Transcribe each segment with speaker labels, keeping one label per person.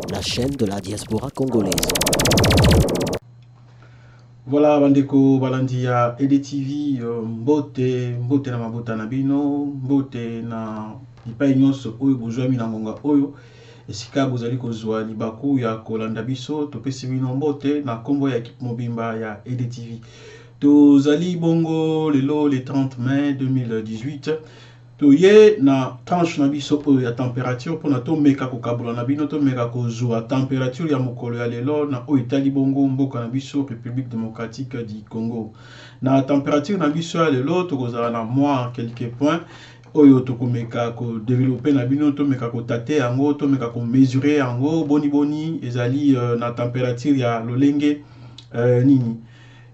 Speaker 1: La chaîne de la diaspora congolaise.
Speaker 2: Voilà bandeko balandi ya EDTV, mbote mbote na mabota na bino, mbote na bipai nyonso oyo bozwami na ngonga oyo, esika bozali kozwa libaku ya kolanda biso. Topesi bino mbote na nkombo ya ekipe mobimba ya EDTV. Tozali bongo lelo le 30 mai 2018, toye na tranche na biso oyo ya température mpona tomeka kokabola na bino, tomeka kozwa température ya mokolo ya lelo na oyo etali bongo mboka na biso République démocratique du Congo. Na température na biso ya lelo, tokozala na mwa quelques points oyo tokomeka kodévelopper na bino, tomeka kotâter yango, tomeka komesurer yango boniboni ezali na température ya lolenge nini.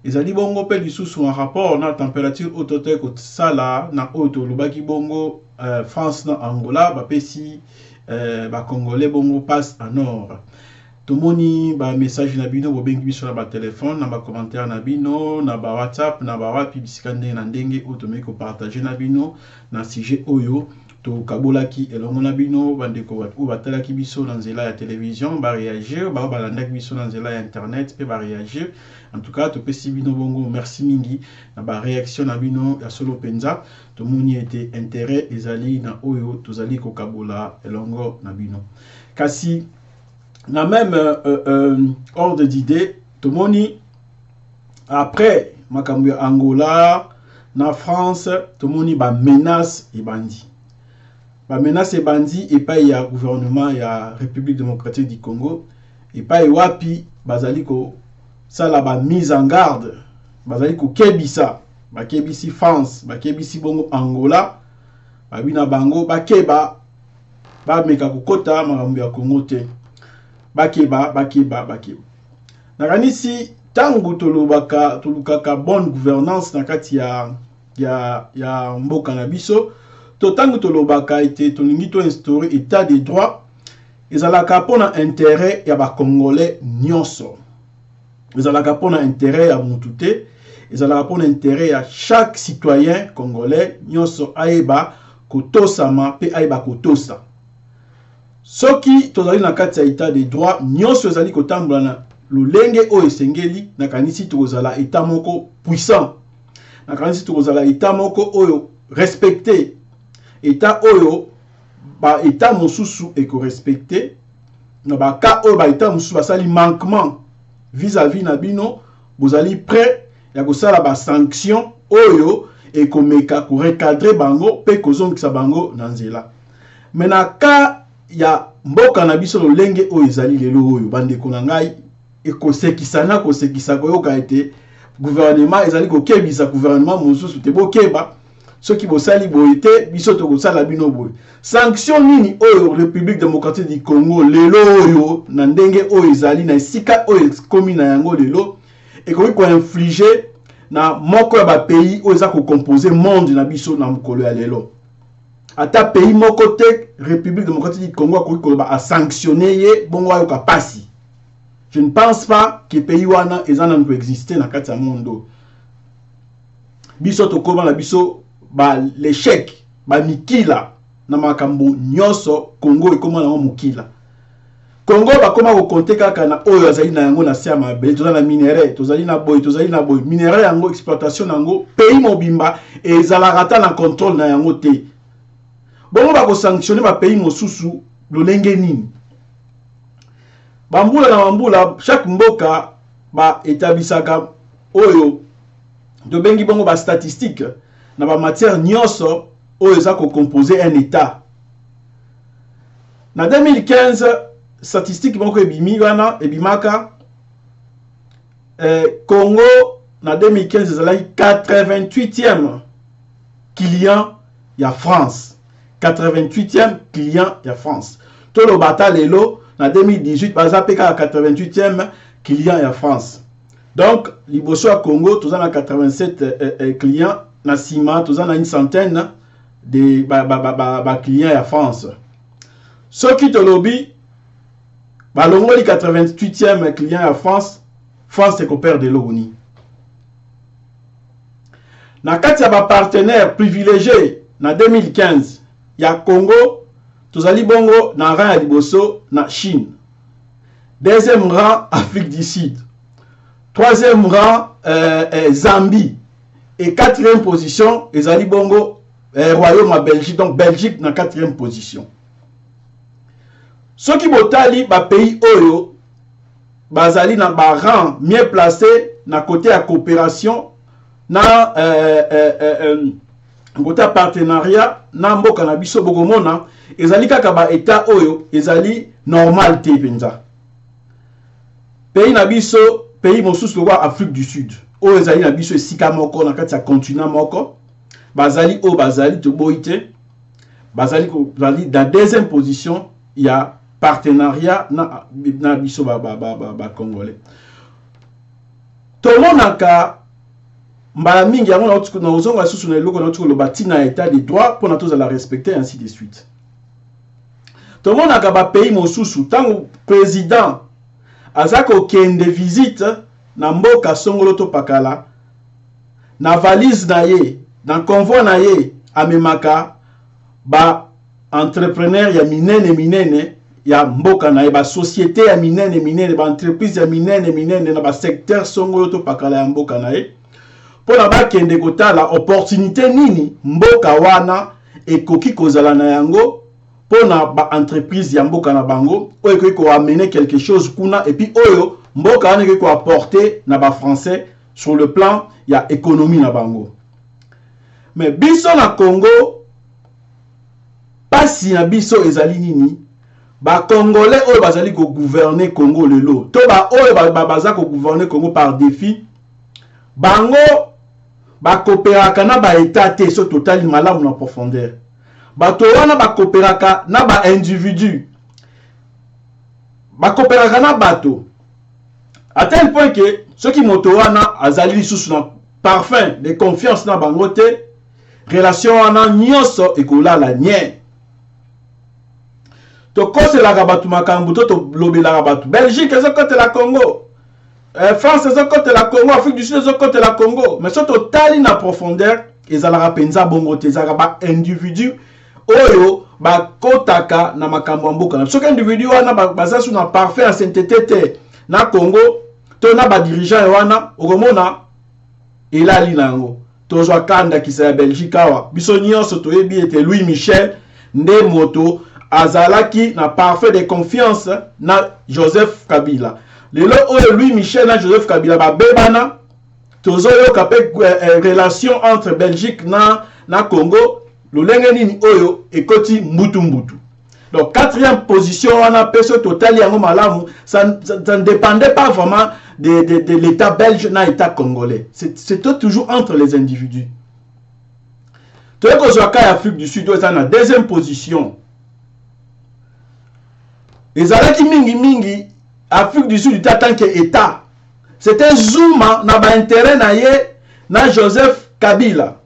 Speaker 2: Ezali bongo mpe lisusu en rapport na température oyo tote kosala na oyo tolobaki bongo, France na Angola bapesi bacongolais bongo passe en or. Tomoni bamessage na bino, bobengi biso na batelefone, na bacommentaire na bino, na bawhatsapp, na bawapi, bisika ndenge na ndenge oyo tomeki kopartager na bino na sujet oyo tokabolaki elongo na bino. Bandeko oyo batalaki biso na nzela ya télévision baréagir, bao balandaki biso na nzela ya internet mpe baréagir. En tout cas, topesi bino bongo merci mingi na baréaction na bino ya solo mpenza. Tomoni ete intérêt ezali na oyo tozali kokabola elongo na bino. Kasi na même ordre d'idée, tomoni après makambo ya Angola na France, tomoni bamenace ebandi, bamenace ebandi epai ya gouvernement ya République démocratique du Congo, epai wapi bazali kosala bamise en garde, bazali kokebisa, bakebisi France, bakebisi bongo Angola, babi na bango bakeba, bameka kokɔta makambo ya Congo te, bakeba, bakeba, bakeba. Nakanisi ntango tolobaka, tolukaka bonne gouvernance na kati ya mboka na biso, to ntango tolobaka ete tolingi toinstaurer état de droit, ezalaka mpona intérêt ya bacongolais nyonso, ezalaka mpona intérêt ya mutu te, ezalaka mpona intérêt ya chaque citoyen congolais nyonso, ayeba kotosama mpe ayeba kotosa. Soki tozali na kati ya état de droit, nyonso ezali kotambola na lolenge oyo esengeli, nakanisi tokozala état moko puissant, nakanisi tokozala état moko oyo respecté, état oyo baétat mosusu ekorespecter. Na baka oyo baétat mosusu basali manquement vis-à-vis na bino, bozali prêt ya kosala basanction oyo ekomeka korecadrer bango mpe kozongisa bango na nzela. Me na ka ya mboka na biso, lolenge oyo ezali lelo oyo, bandeko na ngai, ekosekisa na kosekisa koyoka ete gouvernement ezali kokebisa gouvernement mosusu te: bokeba, soki bosali boye te, biso tokosala bino boye. Sanction nini oyo République démocratique du Congo lelo oyo, na ndenge oyo ezali, na esika oyo ekomi na yango lelo, ekoki koinfliger na moko ya bapays oyo eza kocomposer monde na biso na mokolo ya lelo? Ata pays moko te République démocratique du Congo akoki koloba asanctionner ye bongo ayoka pasi. Je ne pense pas que pays wana eza nanu koexister na kati ya monde oyo. Biso tokóma na biso ba l'échec, bamikila na makambo nyonso. Congo ekóma nango mokila. Congo bakóma kocompter kaka na oyo azali na yango na se ya mabele. Toza na minerai, tozali na boye, tozali na boye. Minerai yango, exploitation na yango, pays mobimba ezalaka ata na contrôle na yango te. Bongo bakosanctionner bapays mosusu lolenge nini? Bambula na bambula, chaque mboka baétablissaka oyo tobengi bongo bastatistique na bamatière nyonso oyo eza kocomposer un état. Na 2015, statistique moko ebimi wana, ebimaka, Congo na 2015 ezalaki 88e client ya France, 88e client ya France. Toloba ata lelo na 2018 baza mpe kaka 88e client ya France. Donc liboso ya Congo toza na 87 client, na nsima toza na une centaine de baclient ba ya France. Soki tolobi balongoli 88e client ya France, France ekoperdre eloko nini? Na kati ya bapartenaire privilégié na 2015 ya Congo, tozali bongo na rang ya liboso na Chine. Deuxième rang, Afrique du Sud. Troisième rang, Zambie. Et quatrième position, ezali bongo Royaume ya Belgique. Donc Belgique na quatrième position. Soki botali bapays oyo bazali na barang mieux placé na côté ya coopération na côté ya partenariat na mboka na biso, bokomona ezali kaka baétat oyo ezali normal te mpenza. Pays na biso, pays mosusu lokola Afrique du Sud, oyo ezali na biso esika moko na kati ya continent moko, bazali oyo bazali, toboyi te, bazali na deuxième position ya partenariat na biso bacongolais. Tomonaka mbala mingi yango. Nakozonga lisusu na eloko nauti koloba, ntina ya état de droit mpona tozala respecté, ainsi de suite. Tomonaka bapays mosusu, ntango président aza kokende visite na mboka songolo to pakala, na valise na ye, na convoi na ye, amemaka ba entrepreneur ya minene minene ya mboka na ye, basociété ya minene minene, baentreprise ya minene minene na basecteur songolo to pakala ya mboka na ye, mpona bakende kotala opportunité nini mboka wana ekoki kozala na yango mpona baentreprise ya mboka na bango, oyo ekoki koamener quelque chose kuna, et puis oyo mboka wana ekoki koapporter na bafrançais sur le plan ya économie na bango. Mais biso na Congo, pasi na biso ezali nini? Bacongolais oyo bazali kogouverner Congo lelo, to baoyo baza kogouverner Congo par défi, bango bacoopéraka na baétat te. So totali malamu na profondeur, bato wana bacoopéraka na baindividu, bacoopéraka na bato, à tel point ke soki moto wana azali lisusu na parfum de confiance na bango te, relation wana nyonso ekolala nye. Tokoselaka bato makambo to tolobelaka bato: Belgique ezokotela Congo, France ezokotela Congo, Afrique du Sud ezokotela Congo. Mais so totali na profondeur, ezalaka mpenza bongo te. Ezalaka baindividu oyo bakotaka na makambo ya mboka na. Soki individu wana baza su na parfum ya sainteté te na Congo to na badirigeant wana, okomona elali na yango. Tozwa ka ndakisa ya Belgique awa. Biso nyonso toyebi ete Louis Michel nde moto azalaki na parfum de confiance na Joseph Kabila. Lelo oyo Louis Michel na Joseph Kabila babebana. Tozoyoka mpe relation entre Belgique na Congo lolenge nini oyo ekoti mbutu mbutu. Donc quatrième position wana mpe, soki totali yango malamu, ça ne dépendait pas vraiment de l'état belge na état congolais, c'était toujours entre les individus. Toyei kozwa ka ya Afrique du Sud, oyo eza na deuxième position. Ezalaki mingimingi Afrique du Sud te en tant que état, c'était Zuma na baintérêt na ye na Joseph Kabila.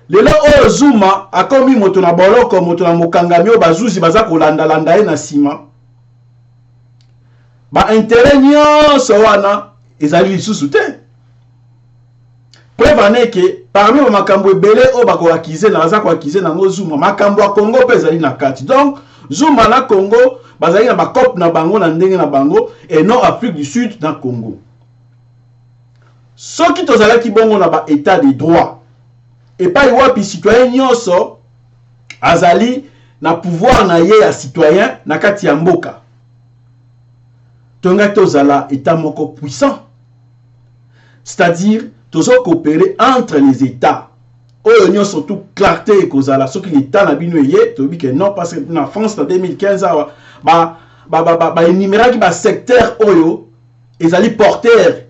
Speaker 2: Lelo oyo Zuma akomi moto na boloko, moto na mokangami oyo bazuzi baza kolandalanda ye na nsima. Baintérêt nyonso wana ezali lisusu te. Preuve ane ke parmi bamakambo ebele oyo bakoaccuser na baza koaccuser nango Zuma, makambo ya Congo mpe ezali na kati. Donc Zuma na Congo bazali na bacope na bango na ndenge na bango, et non Afrique du Sud na Congo. Soki tozalaki bongo na baétat de droit, epai wapi citoyen nyonso azali na pouvoir na ye ya citoyen na kati ya mboka, tongaki tozala état moko puissant, c'est-à-dire tozocoopérer entre les états oyo nyonso. Tout clarté ekozala soki l'état na bino eye, toyebi ke non. Parce que na France na 2015 awa, baénuméraki basecteur oyo ezali porteur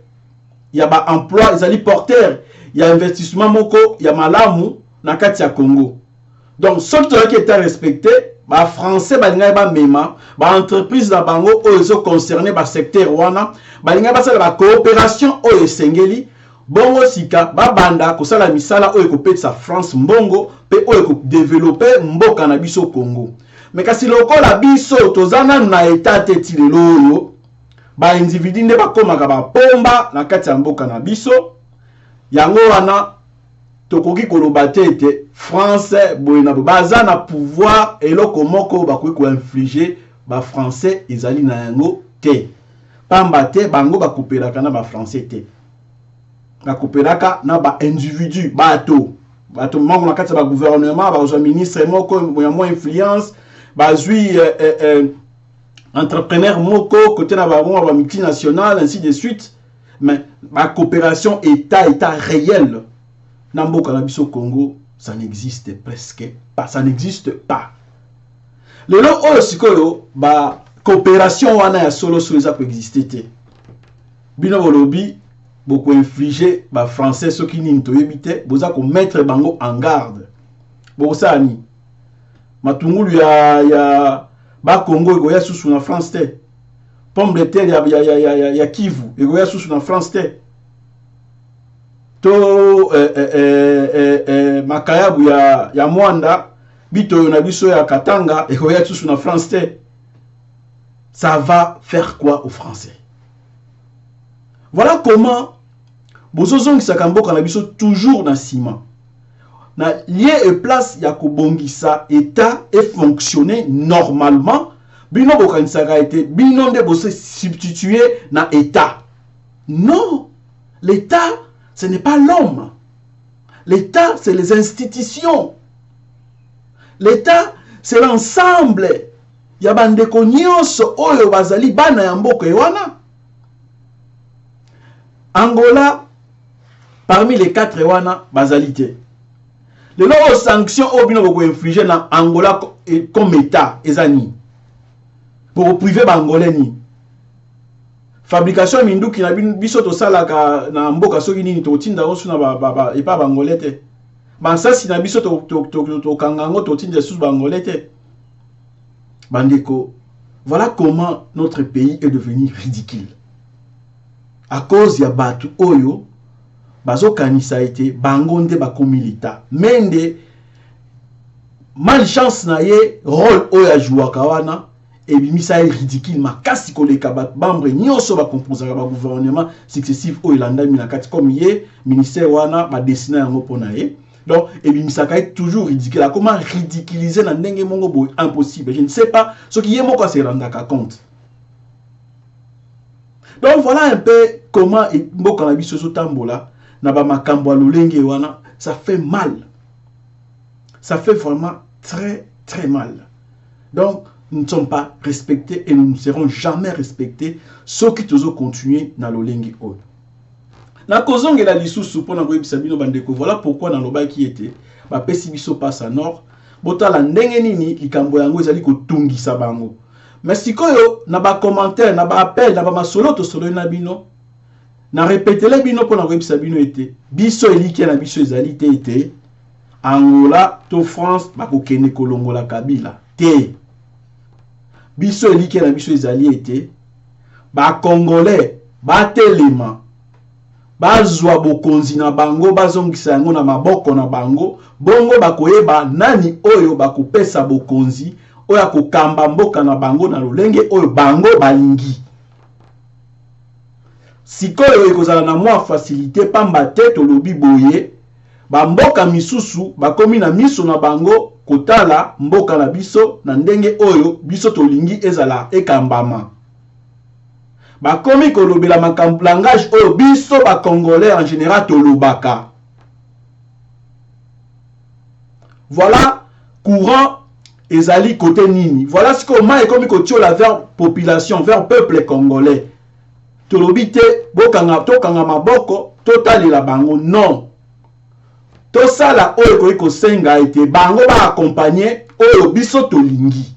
Speaker 2: ya baemploi, ezali porteur ya investissement moko ya malamu na kati ya Congo. Donc soki tozalaki état respecté, bafrançais balingaki bamema baentreprise na bango oyo ezoconcerne basecteur wana, balingaki basala bacoopération oyo esengeli. Bongo sika babanda kosala misala oyo ekopetisa France mbongo mpe oyo ekodévelopper mboka na biso Congo. Mais kasi lokola biso toza nanu na état te ti lelo oyo, baindividu nde bakomaka bapomba na kati ya mboka na biso. Yango wana tokoki koloba te ete France boye na boye baza na pouvoir. Eloko moko bakoki koinfliger bafrançais ezali na yango te. Pamba te bango bakopelaka na bafrançais te, bakopelaka na baindividu, bato bato moko na kati ya bagouvernement. Bazwa ministre moko ya mwa influence, bazwi entrepreneur moko côté na bango ya bamultinationale, ainsi de suite. Mais bacoopération état état réel na mboka na biso Congo, ça n'existe presque pas, ça n'existe pas. Lelo oyo sikoyo bacoopération wana ya solosolo eza koexiste te. Bino bolobi bokoinflige bafrançais soki nini, toyebi te. Boza komettre bango en garde. Bokosala nini? Matungulu ya Bakongo ekoya susu na France te, pomme de terre ya Kivu ekoya susu na France te, to makayabu ya Mwanda, bitoyo na biso ya Katanga ekoya susu na France te. Ça va faire quoi aux Français? Voilà comment bozozongisaka mboka na biso toujours na nsima. Na lieu et place ya kobongisa état efonctionner normalement, bino bokanisaka ete bino nde bose substituer na état. Non, l'état, ce n'est pas l'homme. L'état, c'est les institutions. L'état, c'est l'ensemble ya bandeko nyonso oyo bazali bana ya mboka wana. Angola, parmi les quatre wana, bazali te. Lelo oyo, sanction oyo bino bokoinflige na Angola comme état eza nini? Bokoprive baangolais nini? Fabrication ya minduki na biso tosalaka na mboka soki nini, tokotinda yango su na epa baangolais te. Bansasi na biso tokanga yango, totinda lisusu baangolais te. Bandeko, voilà comment notre pays est devenu ridicule à cause ya bato oyo bazokanisa ete bango nde bakomi leta. Me nde malchance na ye, rôle oyo ajouaka wana ebimisa ye ridicule makasi koleka bamembre nyonso bakomposaka bagouvernement successif oyo elandami na kati. Comme ye ministère wana badesina yango mpo na ye, donc ebimisaka ye toujours ridicule. Akoma ridiculiser na ndenge moko boye impossible. Je ne sais pas soki ye moko aserendaka compte. Donc voilà un peu comment mboka na biso ezotambola na bamakambo ya lolenge wana. Ça fait mal, ça fait vraiment très très mal. Donc nous ne sommes pas respectés et nous ne serons jamais respectés soki tozocontinue na lolenge oyo. Nakozongela lisusu mpona koyebisa bino bandeko, voilà pourquoi nalobaki ete bapesi biso passe nord. Botala ndenge nini likambo yango ezali kotungisa bango. Mais sikoyo na bacommentaire, na baappel, na bamasolo tosololi na bino, na repetele bino mpona koyebisa bino ete biso elikya na biso ezali te ete Angola to France bakokende kolongola Kabila te. Biso elikya na biso ezali ete bacongolais batelema, bazwa bokonzi na bango, bazongisa yango na maboko na bango. Bongo bakoyeba nani oyo bakopesa bokonzi, oyo akokamba mboka na bango na lolenge oyo bango balingi. Sikoyo ekozala na mwa facilité, pamba te tolobi boye, bamboka misusu bakomi na miso na bango kotala mboka na biso na ndenge oyo biso tolingi ezala ekambama. Bakomi kolobela makambo, langage oyo biso bacongolais en général tolobaka. Voilà courant ezali kote nini. Voilà sikoyo mai ekomi kotiola vers population, vers peuple congolais. Tolobi te bokanga, tokanga maboko, totalela bango. Non, tosala oyo ekoki kosenga ete bango baakompagne oyo biso tolingi.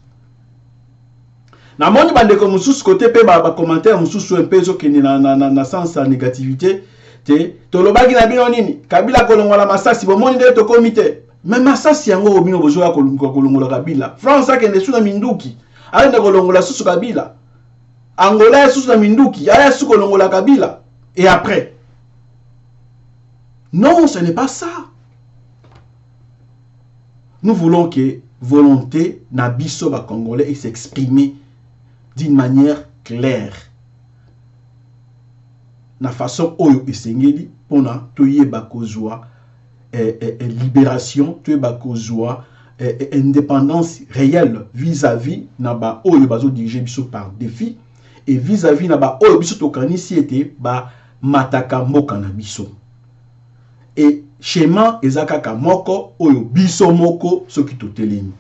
Speaker 2: Namoni bandeko mosusu kote mpe bacommentaire mosusu mpe ezokende na sens ya négativité te. Tolobaki na bino nini? Kabila kolongola masasi, bomoni nde tokomi te. Me masasi yango oyo bino bozoya kolongola Kabila, France akende su na minduki, akende kolongola susu Kabila, Angola ya susu na minduki, aya su kolongola Kabila, et après? Non, ce n'est pas ça. Nous voulons que volonté na biso bacongolais et s'exprimer d'une manière claire, na façon oyo esengeli mpona toyeba kozwa libération, toyeba kozwa indépendance réelle vis-à-vis na baoyo bazodirige biso par défi. et vis-à-vis na baoyo biso tokanisi ete bamataka mboka na biso. Et schéma eza kaka moko oyo biso moko soki totelemi.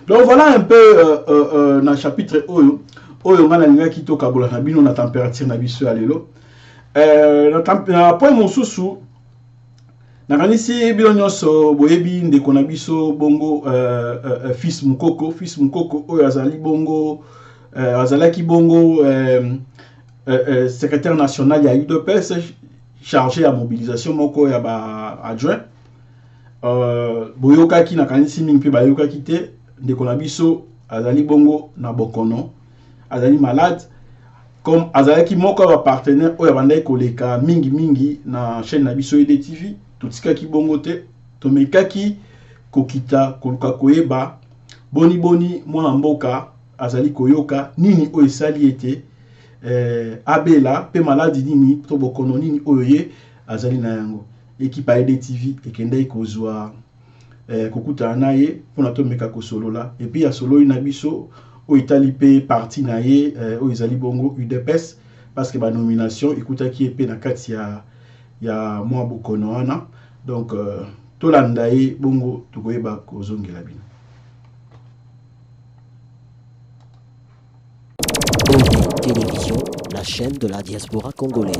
Speaker 2: Donc voilà un peu na chapitre oyo oyo nga nalingaki tokabola na bino na température na biso ya lelo. Na point mosusu, nakanisi bino nyonso boyebi ndeko na biso bongo Fils Mukoko. Fils Mukoko oyo azali bongo azalaki bongo secrétaire national ya UDPS, chargé ya mobilisation moko ya ba adjoint. Boyokaki, nakanisi mingi mpe bayokaki te, ndeko na biso azali bongo na bokono, azali malade. Comme azalaki moko ya bapartenaire oyo abandaki koleka mingimingi na chaîne na biso EDTV, totikaki bongo te, tomekaki kokita koluka koyeba boni boni mwana mboka azali koyoka, nini oyo esali ete abela, mpe maladi nini to bokono nini oyo ye azali na yango. Ekipe ya EDTV ekendaki kozwa kokutana na ye mpona tomeka kosolola, et puis asololi na biso oyo etali mpe parti na ye oyo ezali bongo UDPS, parce que banomination ekutaki ye mpe na kati ya mwa bokono wana. Donc tolanda ye bongo, tokoyeba kozongela bino.
Speaker 1: ED Télévision, la chaîne de la diaspora congolaise.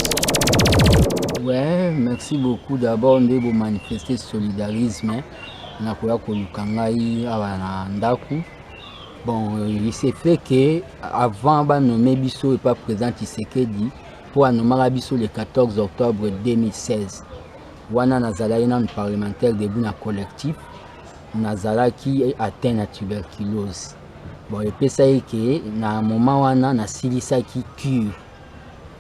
Speaker 3: Ouais, merci beaucoup. D'abord, nde bo manifester solidarisme na koya koluka ngai awa na ndako. Bon, il s'est fait que avant banommer biso epa président Tshisekedi, mpo anomaka biso le 14 octobre 2016 wana, nazalaki nanu parlementaire debout na collectif, nazalaki atteint na tuberculose. Bon, epesaki ke na moment wana nasilisaki cure.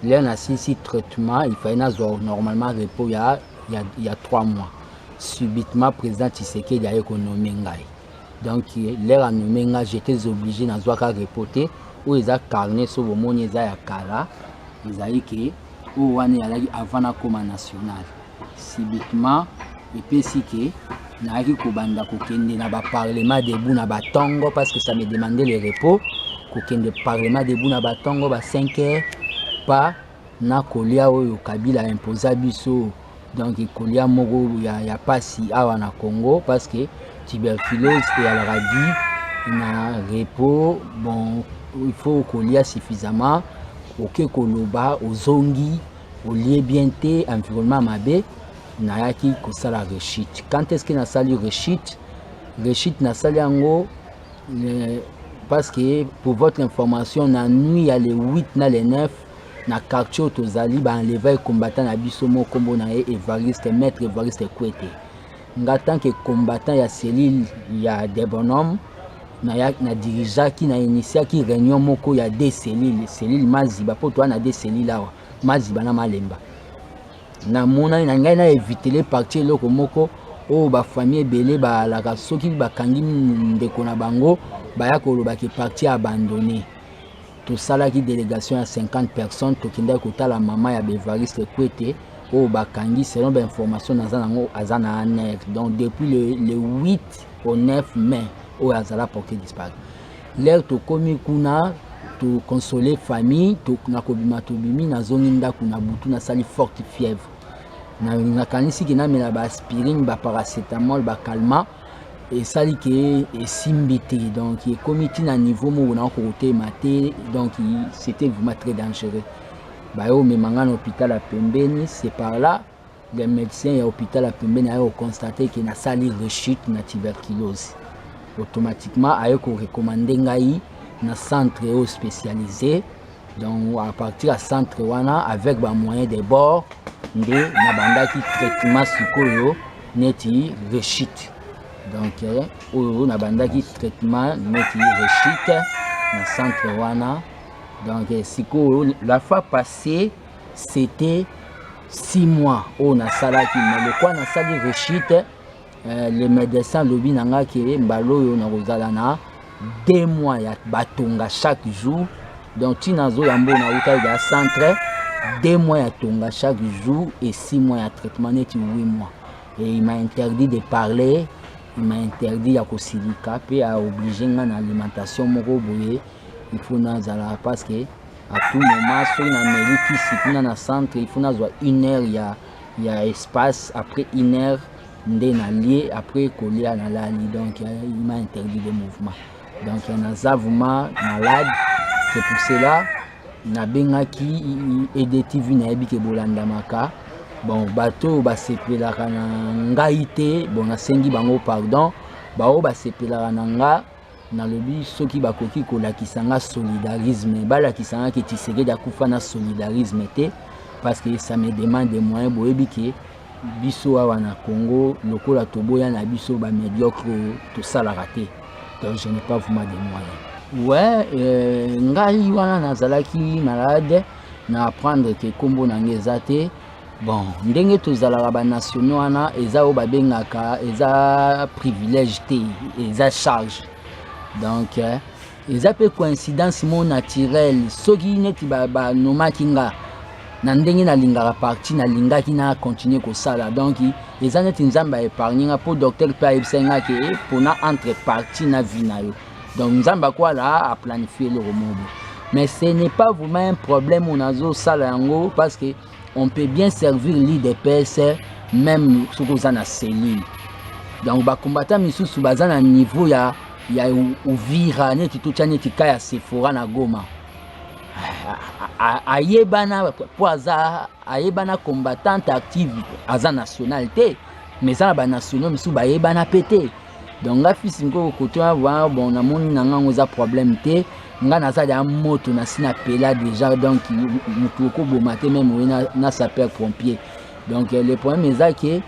Speaker 3: L'heure nasilisi traitement, il fallait nazwa normalement repos ya 3 mois. Subitement, président Tshisekedi aye konommer ngai. Donc l'heure anommer ngai, j'étais obligé nazwaka repos te. Oyo eza carnet, so bomoni eza ya kala, ezali ke oyo wana ezalaki avant nakóma national. Subitement epesi ke nayaki kobanda kokende na baparlement debout na batongo, parce que ça me demandait le repos. Kokende parlement debout na batongo ba 5 heures pa na kolia oyo Kabila imposa biso. Donc kolia moko ya pasi awa na Congo, parce que tuberculose eyalaka di na repos. Bon, il faut kolia suffisamment. Oke koloba, ozongi, olie bien te, environnement mabe. Nayaki kosala rechute. Quand est ce que nasali rechute? Rechute nasali yango parce que, pour votre information, na nuit ya le 8 na le 9, na quartier oyo tozali, baenlever combattant na biso moko, nkombo na ye Evariste, maître Evariste Kwete. Nga, tant que combattant ya cellule ya Debonhomme, nadirigeaki, na initiaki réunion moko ya deux cellules, cellule Maziba, mpo toza na deux cellules awa, Maziba na Malemba. Namonani na ngai na éviter parti eloko moko oyo bafamille ebele baalaka soki bakangi ndeko na bango, baya kolobaki parti abandonné. Tosalaki délégation ya 50 personnes, tokendaki kotala mama ya Evariste Kwete oyo bakangi. Selon bainformation naza nango, aza na ANR. Donc depuis le 8 au 9 mai oyo azala porté disparu. L'heure tokomi kuna, toconsole famille to, na kobima tobimi, nazongi ndako na butu, nasali forte fièvre. Nakanisi ke namela baaspirine, baparacétamol, bacalmant, esali ke esimbi te. Donc ekomi ntina niveau moko nakoka kotema te. Donc c'était vraiment très dangereux. Baye omema nga na hôpital ya pembeni. C'est par là le médecin ya hôpital ya pembeni aye koconstater ke nasali rechute na tuberculose. Automatiquement aye korecommander ngai na centre oyo spécialisé. Donc à partir ya centre wana, avec bamoyen de bord, nde nabandaki traitement sikoyo neti rechute. Donc oyo nabandaki traitement neti rechute na centre wana. Donc sikoyo, la fois passée, c'était 6 mois oyo nasalaki, mais lokwa nasali rechute, le médecin alobi na nga ke mbala oyo nakozala na 2 mois ya batonga chaque jour. Donc ntina azoyamba oyo nautaki ya centre, 2 mois ya tonga chaque jour et 6 mois ya traitement, neti 8 mois. Et il m'a interdit de parler, il m'a interdit ya kosilika, mpe aoblige nga na alimentation moko boye. Il faut nazala, parce que à tout moment soki nameli kisi kuna na centre, il faut nazwa une heure ya espace. Après une heure nde nalie, après kolia nalali. Donc il m'a interdit de mouvement, donc naza vraiment malade. C'est pour cela nabengaki EDTV. Nayebi ke bolandamaka. Bon, bato oyo basepelaka na ngai te, bon, nasengi bango pardon. Baoyo basepelaka na nga, nalobi soki bakoki kolakisa nga solidarisme, balakisa nga ke Tshisekedi akufa na solidarisme te, parce que ça me demande des moyens. Boyebi ke biso awa na Congo, lokola toboya na biso bamédiocre oyo, tosalaka te. Donc je n'ai pas vraiment des moyens. Ouais, ngai wana nazalaki malade, na apprendre ke nkombo na ngai eza te. Bon, ndenge tozalaka banationaux wana, eza oyo babengaka eza privilège te, eza charge. Donc eza mpe coïncidence mo naturelle. Soki neti banomaki nga na ndenge nalingaka parti, nalingaki na continue kosala. Donc eza neti Nzambe aépargne nga, mpo docteur mpe ayebisaki nga ke mpona entre parti na vie na yo. Donc Nzambe akwala aplanifie eloko moko, mais ce n'est pas vraiment un problème oyo nazosala yango, parce que on peut bien servir l'UDPS même soki oza na cellule. Donc bacombattant misusu baza na niveau ya Uvira, neti totya neti ka ya Sephora na Goma, ayebana mpo aza ayebana combattante active, aza national te, mais eza na banationaux misusu bayebana mpe te. Donc nga Fils Mukoko kote wana, bon, namoni na ngango eza problème te. Nga naza deya moto, nasi napela déjà, donc motu okoboma te, même oye na sapeur pompier. Donc le problème eza ke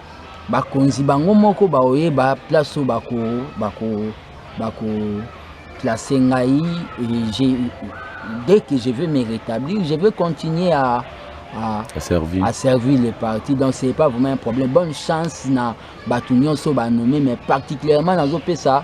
Speaker 3: bakonzi bango moko baoyeba place oyo bako place ngai. Et dès que je vais me rétablir, je vais continuer
Speaker 4: à servir.
Speaker 3: À servir le parti. Donc c'est pas vraiment un problème. Bonne chance na bato nyonso banome, mais particulièrement nazopesa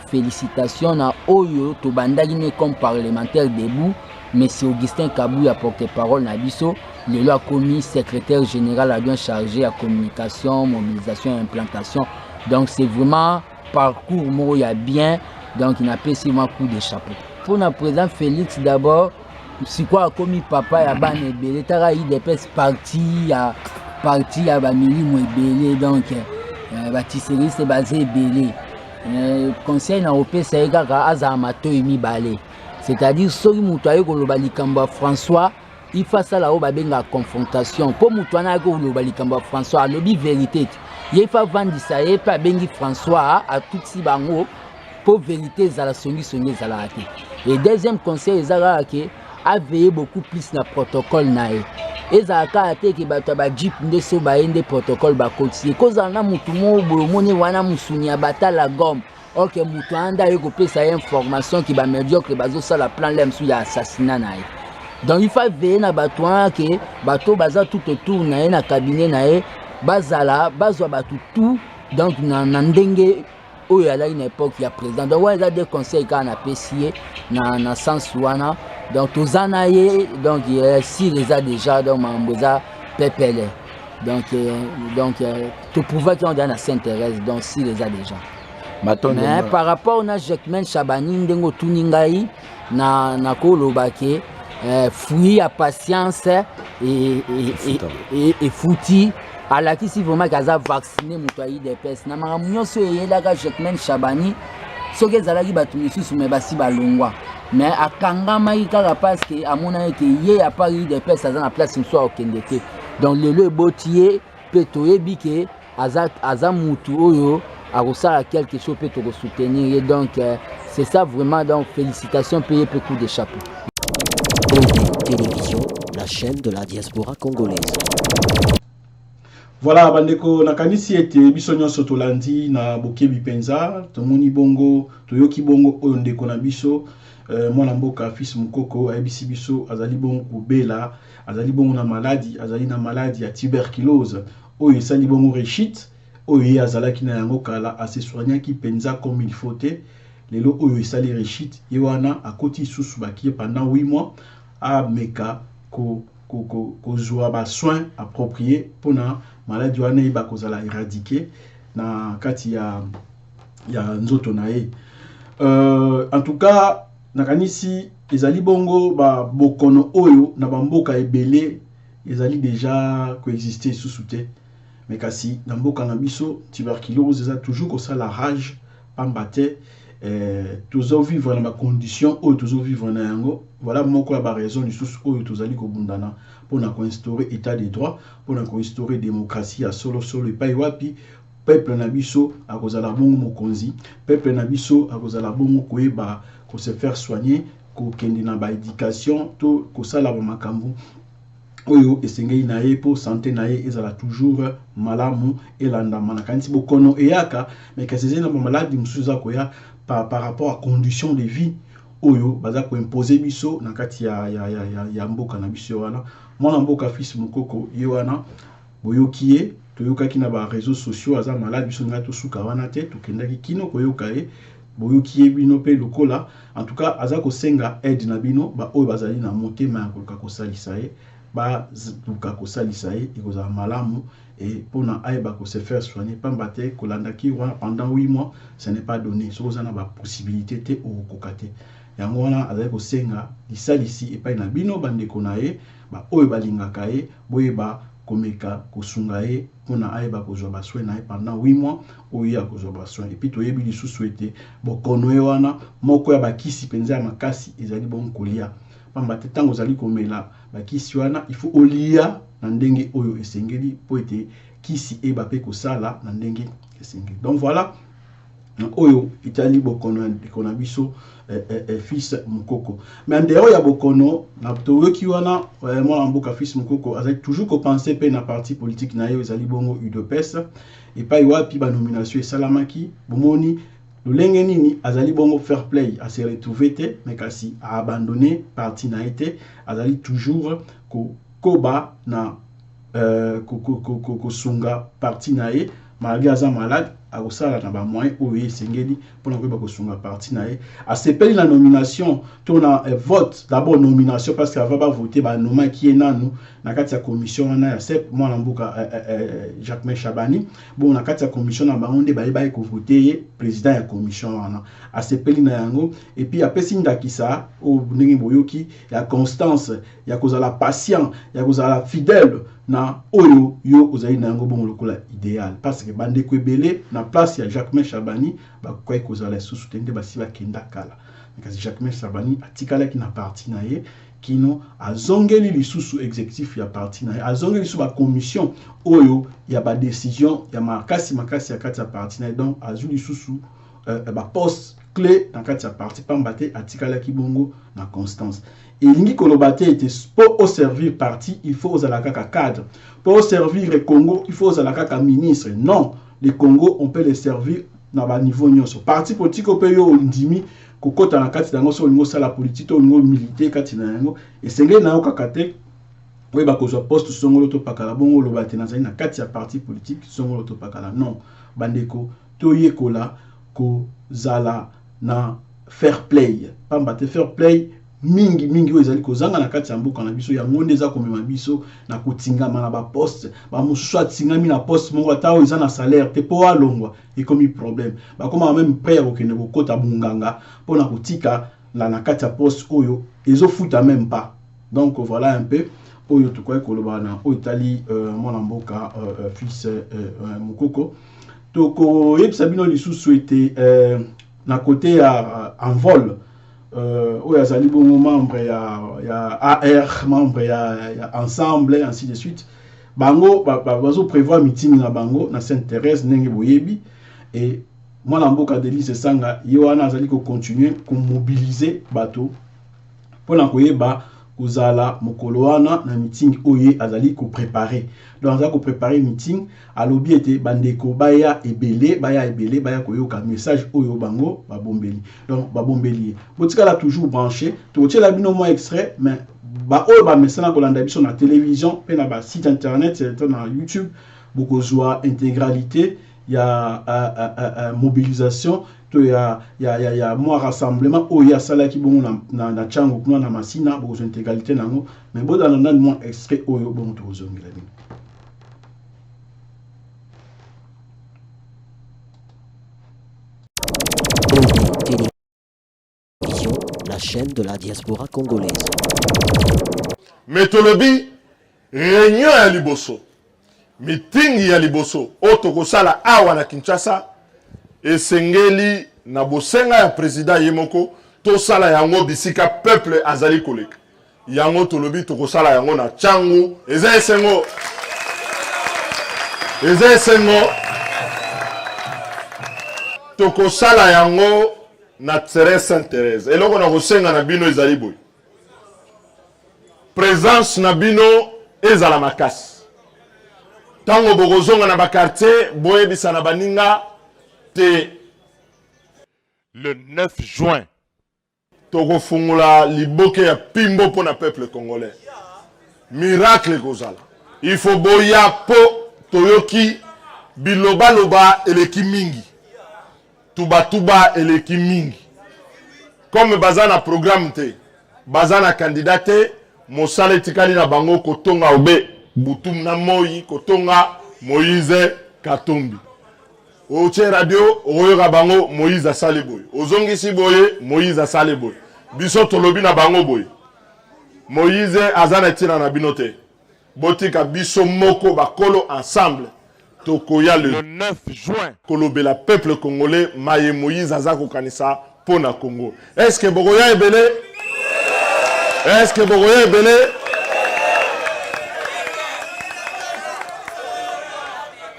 Speaker 3: félicitation na oyo tobandaki ne comme parlementaire debout, monsieur Augustin Kabuya, porte-parole na biso. Lelo akomi secrétaire général adjoint chargé ya communication, mobilisation et implantation. Donc c'est vraiment parcours moko ya bien. Donc napesi mwa coup de chapeau mpona président Félix. D'abord sikoyo akomi papa ya bana ebele. Taka UDPS, parti ya bamilimo ebele. Donc batshisekediste baza ebele. Conseil na kopesa ye kaka, azala matoi mibale, c'est-à-dire soki moto aye koloba likambo ya François, il faut asala oyo babengaka confrontation, mpo moto wana ayaki koloba likambo ya François, alobi vérité te. Ye fa avandisa ye mpe abengi François, atutisi bango mpo vérité ezala, songisongi ezalaka te. Et deuxième conseil eza kaka ke aveille beaucoup plus na protocole na ye. Ezala kaka te ke bato ya bajeep nde so baye nde protocole bakotisi. Ekozala na motu moko boye, omoni wana mosuni ya batala gomme, or ke motu wana nde aye kopesa ye information ke bamédiocre bazosala plan le mosusu ya assassinat na ye. Donc il faut veiller na bato wana, ke bato baza tout autour na ye, na cabinet na ye, bazala bazwa bato tout. Donc na ndenge oyo alaki na époque ya président. Donc wana eza deux conseils kaka napesi ye na sens wana. Donc toza na ye, donc sire eza déjà, donc makambo eza pepele. Donc toprouvaki yango deja na Sainte Thérèse, donc sire eza déjà. Mais par rapport na Jacquemain Chabani, ndenge otuni ngai, na nakoloba ke fruit ya patience efuti. Alakisi vraiment ke aza vacciné, moto ya UDPS, na makambo nyonso eyelaka Jacquemain Chabani. Soki ezalaki bato misusu, me basi balongwa, mais akangamaki kaka parce que amonaki ke ye à part UDPS aza na place mosusu akokende te. Donc lelo eboti ye mpe toyebi ke aza mutu oyo akosala quelque chose mpe tokosoutenir ye. Donc c'est ça vraiment. Donc félicitations mpe ye mpe coup de chapeau.
Speaker 1: Télévision, la chaîne de la diaspora congolaise.
Speaker 2: Voilà, bandeko, nakanisi ete biso nyonso tolandi na bokebi mpenza. Tomoni bongo, toyoki bongo oyo ndeko na biso mwana mboka Fils Mukoko ayebisi biso. Azali bongo kobela, azali bongo na maladi, azali na maladi ya tuberculose oyo esali bongo rechute oyo ye azalaki na yango kala. Asesoignaki mpenza comme il faut te. Lelo oyo esali rechute ye wana, akoti lisusu bakie pendant 8 mois, ameka kozwa basoin approprié mpona maladi wana eyeba kozala éradiqué na kati ya nzoto na ye. En tout cas Nakanisi ezali bongo ba bokono oyo na ba mboka ebele ezali dejà ko exister lisusu te. Mais kasi na mboka na biso tuberculose eza toujours kosala rage pamba te eh, tozo vivre na ba conditions oyo tozo vivre na yango. Voilà moko ya ba raisons lisusu oyo tozali kobundana pona ko instaurer etat de droit, pona ko instaurer democratie ya solo solo epai wapi peuple na biso akozala bongo mokonzi, peuple na biso akozala bongo koyeba ko se faire soigner, kokende na ba education to kosala ba makambo oyo esengeli na ye mpo sante na ye ezala toujours malamu elandama. Nakanisi bokono eyaka mais kasi ezali na ba maladi mosusu eza koya par rapport à condition de vie oyo baza koimpose biso na kati ya mboka na biso wana. Mwana mboka Fils Mukoko ye wana boyoki ye, toyokaki na ba réseaux sociaux aza malade, biso ngai tosuka wana te, tokendaki kino koyoka ye, boyoki ye bino pe lokola. En tout cas aza kosenga aide na bino ba oyo bazali na motema ya koluka kosalisa ye, baluka kosalisa ye, ekozala malamu et pona ayeba ko se faire soigner pamba te kolanda ki wana pendant 8 mois ce n'est pas donné, soki oza na ba possibilité te okokoka te. Yango wana azali kosenga lisalisi epai na bino bandeko na ye ba oyo balingaka ye, boyeba komeka kosunga ye mpona ayeba kozwa ba soins na ye pendant 8 mois oyo ye akozwa ba soins. Et puis toyebi lisusu ete bokono ye wana moko ya bakisi mpenza ya makasi ezali bongo kolia, pamba te ntango ozali komela bakisi wana il faut olia na ndenge oyo esengeli po ete kisi eyeba pe kosala na ndenge esengeli. Donc voilà na oyo etali bokono ya ndeko na biso Fils Mukoko. Mais en dehors ya bokono na toyoki wana mwana mboka Fils Mukoko azali toujours kopenser pe na parti politique na ye ezali bongo UDPS epai wapi ba nomination esalamaki. Bomoni lolenge nini azali bongo fair play, a se retrouver te mais kasi a abandonner parti na ye te, azali toujours kokoba na kosunga parti na ye malgré aza malade, akosala na ba moyens oyo ye esengeli mpona koyeba kosunga parti na ye. Asepeli na nomination to na vote, d'abord nomination parce que avant ba voter ba nomaki ye nanu na kati ya commission wana ya CEP, mwana mboka Jacquemain Shabani. Bon, na kati ya commission na bango nde bayebaki kovote ye président ya commission wana, asepeli na yango. Et puis apesi ndakisa oyo ndenge boyoki ya constance, ya kozala patient, ya kozala fidèle na oyo yo ozali na yango bongo lokola idéal, parce que bandeko ebele na place ya Jacquemain Shabani bakoki kozala lisusu te nde basi bakenda kala. Kasi Jacquemain Shabani atikalaki na parti na ye kino azongeli lisusu exécutif ya parti na ye, azongeli lisusu ba commission oyo ya ba décision ya makasi makasi ya kati ya parti na ye. Donc azwi lisusu ba poste clé na kati ya parti pamba te atikalaki bongo na constance. Elingi koloba te ete po oservir parti il faut ozala kaka cadre, po oservir Congo il faut ozala kaka ministre. Non, le Congo on peut le servir na ba niveau nyonso. Parti politique oyo pe yo ondimi kokota na kati na yango, soki olingi osala politique to olingi omilite kati na yango, esengeli na yo kaka te oyeba kozwa poste songolo to pakala bongo oloba te nazali na kati ya parti politique songolo to pakala. Non, bandeko, toyekola kozala na fair play, pamba te fair play mingi mingi oyo ezali kozanga na kati ya mboka na biso, yango nde eza komema biso na kotingama na ba poste. Ba mosusu atingami na poste moko ata oyo eza na salaire te po alongwa ekomi problème, bakomaka même prêt ya kokende kokota bonganga mpona kotika na kati ya poste oyo ezofuta même pas. Donc voilà un peu oyo tokoki koloba na oyo etali mwana mboka Fils Mukoko. Tokoyebisa bino lisusu ete na côté ya Envol, oyo azali bongo membre ya AR, membre ya Ensemble, ainsi de suite, bango bazo prévoir meeting na bango na Sainte-Thérèse ndenge boyebi. Et mwana mboka Delly Sesanga ye wana azali ko continuer ko mobiliser bato mpona koyeba kozala mokolo wana na meeting oyo ye azali ko préparer. Donc azali ko préparer meeting, alobi ete bandeko baya ebele, baya ebele, baya koyoka message oyo bango babombeli. Donc babombeli ye. Botikala toujours branché, tokotiela bino mwa extrait, mais ba oyo bamesana kolanda biso na télévision mpe na ba site internet to na YouTube, bokozwa intégralité ya mobilisation to ya mwa rassemblement oyo asalaki bongo na Tshangu kuna na Masina, bokozwa intégralité nango, mais bozala nani mwa extrait oyo bongo tokozongela bino.
Speaker 1: Télévision, la chaîne de la diaspora congolaise.
Speaker 5: Mais tolobi réunion ya liboso, meeting ya liboso oyo tokosala awa na Kinshasa, esengeli na bosenga ya président ye moko tosala yango bisika peuple azali koleka. Yango tolobi tokosala yango na Tshangu. Eza esengo, eza esengo. Tokosala yango na terrain Sainte Thérèse. Eloko na kosenga na bino ezali boye: présence na bino ezala makasi. Ntango bokozonga na baquartier, boyebisa na baninga te le 9 juin tokofungola liboke ya pimbo mpo na peuple congolais. Miracle ekozala. Il faut boya, mpo toyoki bilobaloba eleki mingi, tubatuba eleki mingi. Comme baza na programme te, baza na candidat te, mosala etikali na bango kotonga obe butu na moi, kotonga Moïse Katumbi. Otie radio, okoyoka bango: Moïse asali boye, ozongisi boye, Moïse asali boye. Biso tolobi na bango boye: Moïse aza na ntina na bino te. Botika biso moko bakolo ensemble, tokoya le 9 juin kolobela peuple congolais maye Moïse aza kokanisa mpo na Congo. Est ce que bokoya ebele? Est ce que bokoya ebele?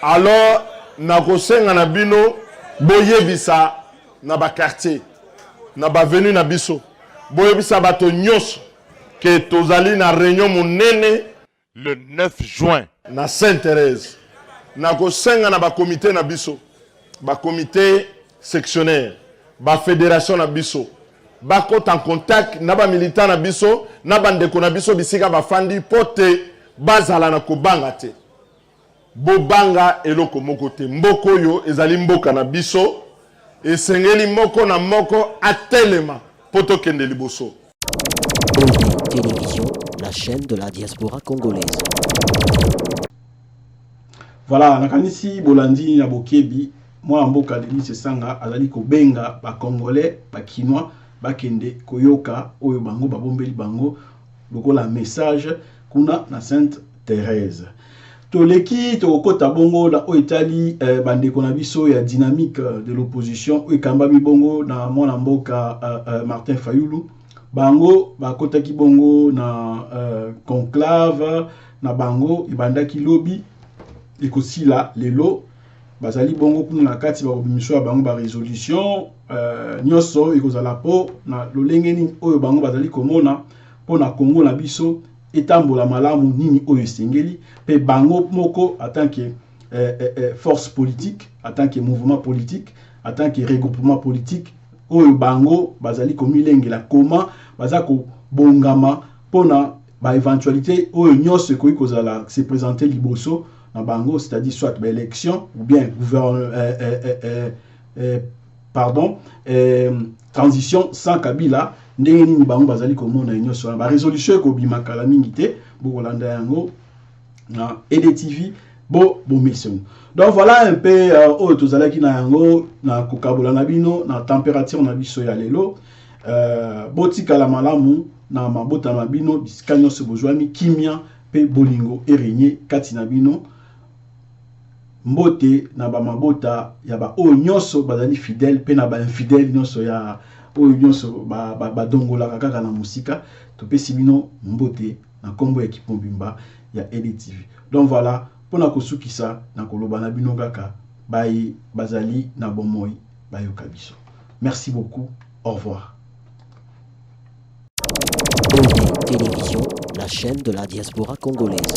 Speaker 5: Alors nakosenga na bino boyebisa na baquartier, na baavenue na biso, boyebisa bato nyonso ke tozali na réunion monene le 9 juin na Sainte Thérèse. Nakosenga na bakomite na biso, bakomite sectionnaire, bafédération na biso, bakota en contact na bamilitant na biso, na bandeko na biso bisika bafandi, mpo te bazala na kobanga te. Bobanga eloko moko te. Mboka oyo ezali mboka na biso. Esengeli moko na moko atelema mpo tokende liboso.
Speaker 1: OD Télévision, la chaîne de la diaspora congolaise.
Speaker 2: Voilà, nakanisi bolandi na bokebi. Mwana mboka Denis Esanga azali kobenga bacongolais, bakinois, bakende koyoka oyo bango babombeli bango lokola message kuna na Sainte Thérèse. Toleki, tokokɔta bongo na oyo etali bandeko na biso ya dynamique de l'opposition oyo ekambami bongo na mwana mboka Martin Fayulu. Bango bakɔtaki bongo na conclave na bango, ebandaki lobi, ekosila lelo. Bazali bongo kuna na kati, bakobimiso ya bango barésolution nyonso ekozala mpo na lolenge nini oyo bango bazali komona mpo na Kongo na biso etambola malamu, nini oyo esengeli mpe bango moko en tant que force politique, en tant que mouvement politique, en tant que regroupement politique oyo bango bazali komilengela, koma baza kobongama mpona baéventualité oyo nyonso ekoki kozala se présenter liboso na bango, c'est-à-dire soit baélection ou bien pardon, transition sans Kabila. Ndenge nini bango bazali komona nyonso wana, barésolution ekobima kala mingi te. Bokolanda yango na EDTV bo bomeseno. Donc voilà un peu oyo tozalaki na yango na kokabola na bino na température na biso ya lelo. Botikala malamu na mabota na bino bisika nyonso bozwami. Kimia mpe bolingo erégner kati na bino. Mbote na bamabota ya baoyo nyonso bazali fidèle mpe na bainfidèle nyonso ya oyo nyonso badongolaka kaka na mosika. Topesi bino mbote na nkombo ya ekipe mobimba ya EDTV. Donc voilà, mpona kosukisa na koloba na bino kaka baye bazali na bomoi bayoka biso. Merci beaucoup, au revoir.
Speaker 1: OD Télévision, la chaîne de la diaspora congolaise.